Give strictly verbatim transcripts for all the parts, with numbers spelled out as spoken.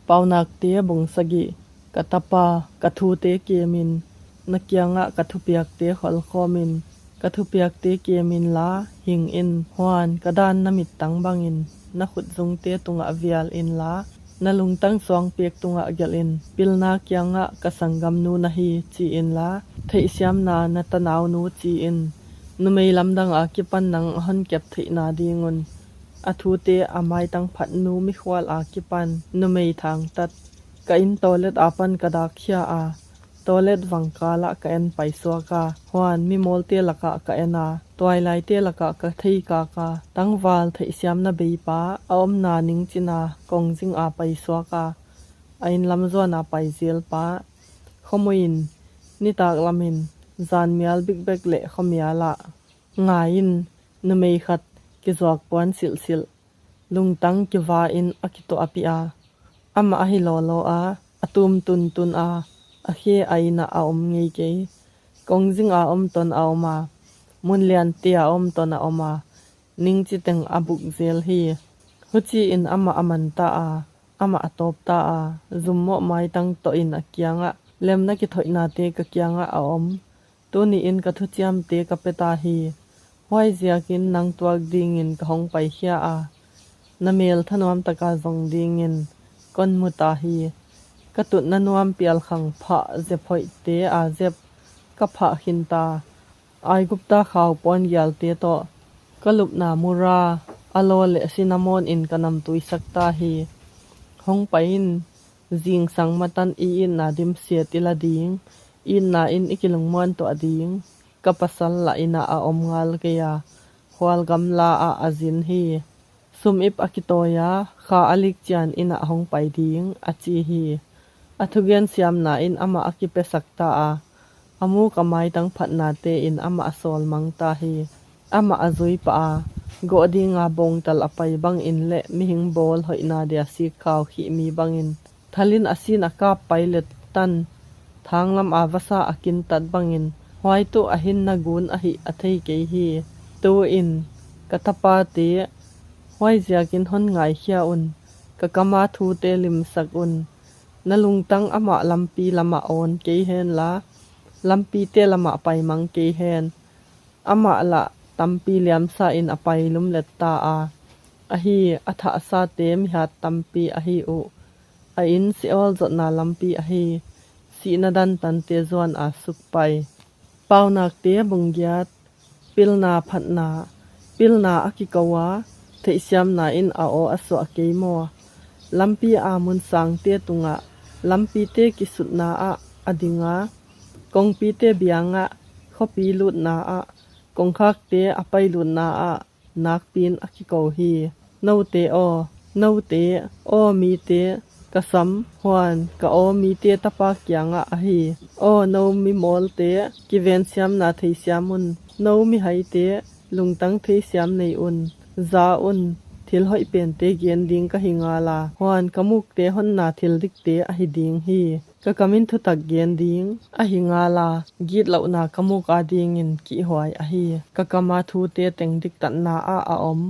Paunakte bung sagih. Ka tapa, ka thute kemin, na kiangah ka thupiakte kholkhawmin, ka thupiakte kemin la, hingin, huan ka dan na mittang bangin, na khutzungte tungah vial inla, na lungtang suangpek tungah gelhin, pilna kiangah ka sanggamnu na hi, chi inla, theihsiamna na tanaunu chi in, numei lamdang akipan nang a hon kep theihna ding un, a thute a maitang phatnu mikhual akipan numei thangtat. Ka in tawlet apan ka dak khia a, tawlet vangkal ah ka en paisuak a, huan mimawlte lakah ka en a, tuailaite lakah ka theikak a, tangval theihsiamna beipa a omna ningchin a kongzing a paisuak a, a in lam zuan a pai zelpa, khomui in, nitak lamin, zanmial bikbek leh khomial ah, ngai in, numei khat kizuak puan silhsilh, lungtang kiva in a kituahpih a, amah ahi lawlaw a, a tum tuntun a, a khe a in ah a om ngei kei. Kongzing a om ton a om a, mun liante a om ton a om a, ningchi teng a buk zel hi. Huchiin amah a man ta a, amah a tawp ta a, zummoh maitang toh in a kiangah, lemna kithoihnate ka kiangah a om. Tuniin ka thuchiamte ka pe ta hi. Huaiziakin nang tuak dingin ka hong pai khia a, na mel thanuam taka zong dingin kon mu ta hi. Ka tutna nuam pialkhang phah zep hoihte a zep ka phah khin ta. Aigupta khau puan gialte toh, ka lupna mura, aloe leh cinnamon in ka namtuisak ta hi. Hong pai in, zingsang matan i itna dimsiat i la ding, itna in i kilungmuan tuah ding, ka pasal la in ah a om ngal kei a, khual gamla ah a zin hi. Sum ip a kitawi a, kha a lik chian in ah hong pai ding, a chi hi. A thugen siamna in amah a kipesak ta a, a muk a maitang phatnate in amah a sawlmang ta hi. Amah a zui pah a, goh ding a bawngtal a pai bangin leh mihing bawl hoihna dia sikkhau khih mi bangin, thal in a sin a kap pai leh tan, thanglam a vasa a kintat bangin, huai tuh a hinna gun ahih a thei kei hi. Tuin, ka tapate, huaiziakin hon ngaikhia un, ka kam a thute limsak un. Na lungtang amah lampi lamah awn kei hen la, lampite lamah paimang kei hen. Amah lah tampi liamsa in a pai lumlet ta a. Ahi, a thahsate mihat tampi ahi uh. A in Seol zotna lampi ahi, sihna dantante zuan a sukpai. Paunakte bung giat. Pilna phatna. Pilna a kikou a, theihsiamna in a aw a suah kei maw? Lampi a mun sangte tungah, lampite kisutna ah a ding a, kongpite biang ah, khopi lutna ah, kongkhakte a pai lutna ah, nakpi'n a kikou hi. Noute aw, noute, aw mite, ka sam, huan, ka aw mite tapa kiangah ahi. Aw nou mimawlte, kivensiamna theisiam un. Nou mihaite, lungtang theisiam nei un. Za un, thil hoih pente gen ding ka hi ngal a. Huan ka mukte honna thil dikte ahi ding hi. Ka kam in thutak gen ding ahi ngal a, gitlouhna ka muk adingin kihhuai ahi. Ka kam a thute teng diktatna ah a om,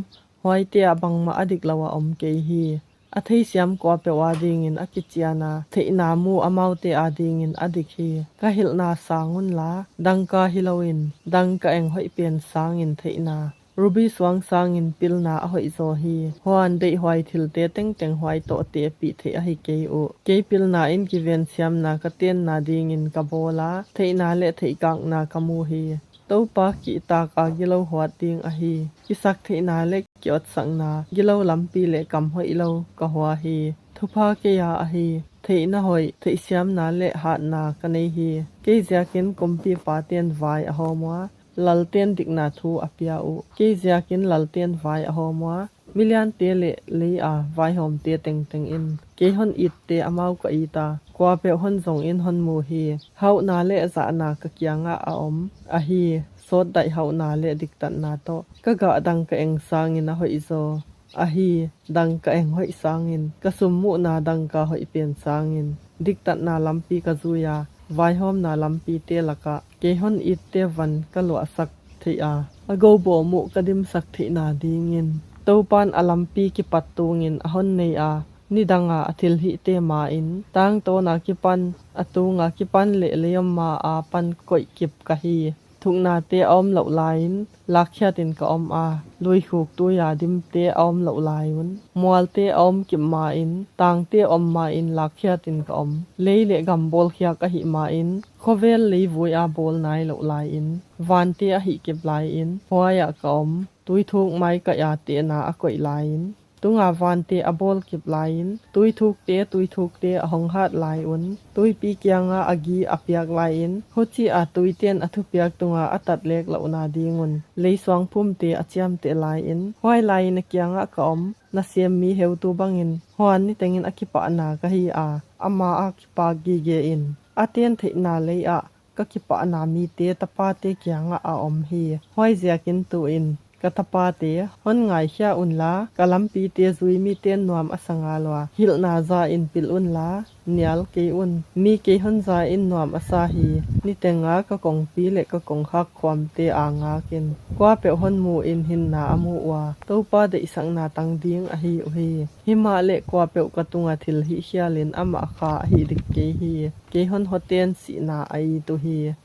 huaite ah bangmah a diklou a om kei hi. A theisiam kuapeuh adingin a kichian a, theihna mu amaute adingin a dik hi. Ka hilhna sang unla, dangka hilouin, dangka eng hoih pen sangin theihna, ruby suang sangin pilna a hoihzaw hi. Huan deihhuai thilte tengteng huai toh tehpih theih ahi kei uh. Kei pilna in kivensiamna ka tenna dingin ka bawl a, theihna leh theihkakna ka mu hi. Toupa kihtak a gilou huat ding ahi. Kisak theihna leh kiotsakna, gilou lampi leh kam hoihlou ka hua hi. Thupha kei a ahi. Theihna hoih, theihsiamna leh hatna ka nei hi. Kei ziakin kumpipaten vai a hawm ua, lalten dikna thu a pia uh. Kei ziakin lalten vai a hawm ua, miliante leh lei a vaihawmte tengteng in. Kei hon itte amau ka it a, kuapeuh hon zong in hon mu hi. Hauhna leh zahna ka kiangah a om. Ahi, sawtdaih hauhna leh diktatna toh. Ka gah dangka eng sangin a hoihzaw. Ahi, dangka eng hoih sangin, ka sum muhna dangka hoih pen sangin, diktatna lampi ka zui a, vaihawmna lampite lakah, kei hon itte van ka luahsak theih a, a goubaw muh ka dimsak theihna dingin. Toupan a lampi kipat tungin a hon nei a, Nidanga a thilhihte main, tangtawn akipan, a tung akipan leh lei om ma akipan koih kip ka hi. Thuknate a om louh laiin, lakkhiatin ka om a, luikhuk tuia dimte a om louh lai un, mualte a om kip main, tangte om main lakkhiatin ka om. Lei leh gam bawlkhiak ahih main, khovel leivui a bawl nai louh laiin, vante a hih kip laiin, huaiah ka om. Tuithuk mai kaia tehna a koih laiin, tunga vante a bawl kip laiin, tuithukte, tuithukte a hong hat lai un, tuipi kianga a gi a piak laiin, huchia tuiten a thupiak tunga a tat lek louhna ding un, leisuang phumte a chiamteh laiin, huai laiin a kiangah ka om, nasem mi heutu bangin, huan nitengin a kipahna ka hi a, ama a kipak gige in, a ten theihna leiah, ka kipahna mite tapate kiangah a om hi. Huaiziakin tuin, ka tapate, hon ngaikhia unla, ka lampite zui miten nuam a sa ngal ua, hilhna zain pil unla, nial kei un, mi kei hon zain nuam a sa hi. Nitenga ka kongpi leh ka kongkhak khuamte a ngakin, kuapeuh hon muin hinna a mu ua, Toupa deihsakna tang ding ahi uhi. Himahleh kuapeuh ka tunga thilhih khialin amah kha a hih dik kei hi. Kei hon hoten sihna a it uhi.